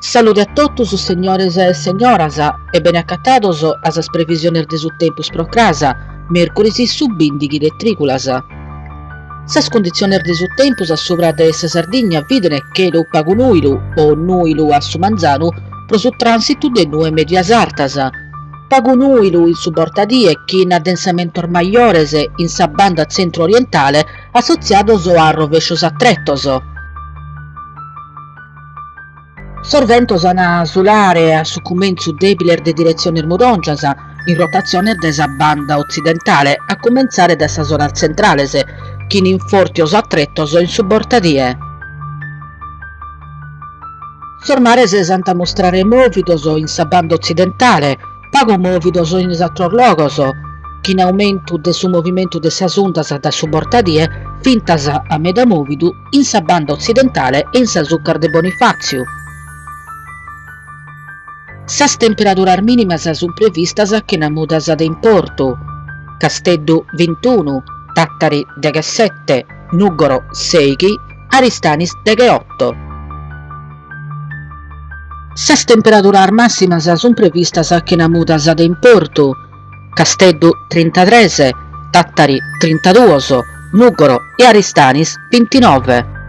Salude a totus segnores e segnoras e bene acatados a sas previsiones de su tempus pro cras, mèrcuris su bìndighi de trìgulas. Sas cunditziones de su tempus a subra de sa Sardigna bident chelu pagu nùilu o nùilu a su manzanu pro su trànsitu de nue mèdias artas, pagu nùilu in su bortadie chin addensamentos majores in sa banda tzentru-orientale assotziados a rovescios a tretos. Sos ventos an a sulare a su cumentzu dèbiles de diretziones mudòngias, in rotatziones de sa banda otzidentale, a cumentzare dae sas zonas tzentrales, chin infòrtios a tretos in su bortadie. Sos mares s'ant a mustrare mòvidos in sa banda otzidentale, pagu mòvidos in is àteros logos, chin aumentu de su movimentu de sas undas dae su bortadie fintas a meda mòvidu in sa banda otzidentale e in sas ucas de Bonifàtziu. Sas temperaduras mìnimas sunt previstas chena mudas de importu, Casteddu bintunu, Tàtari deghessete, Nùgoro sèighi, Aristanis degheoto. Sas temperaduras màssimas sunt previstas chena mudas de importu, Casteddu trintatres, Tàtari trintaduos, Nùgoro e Aristanis bintinove.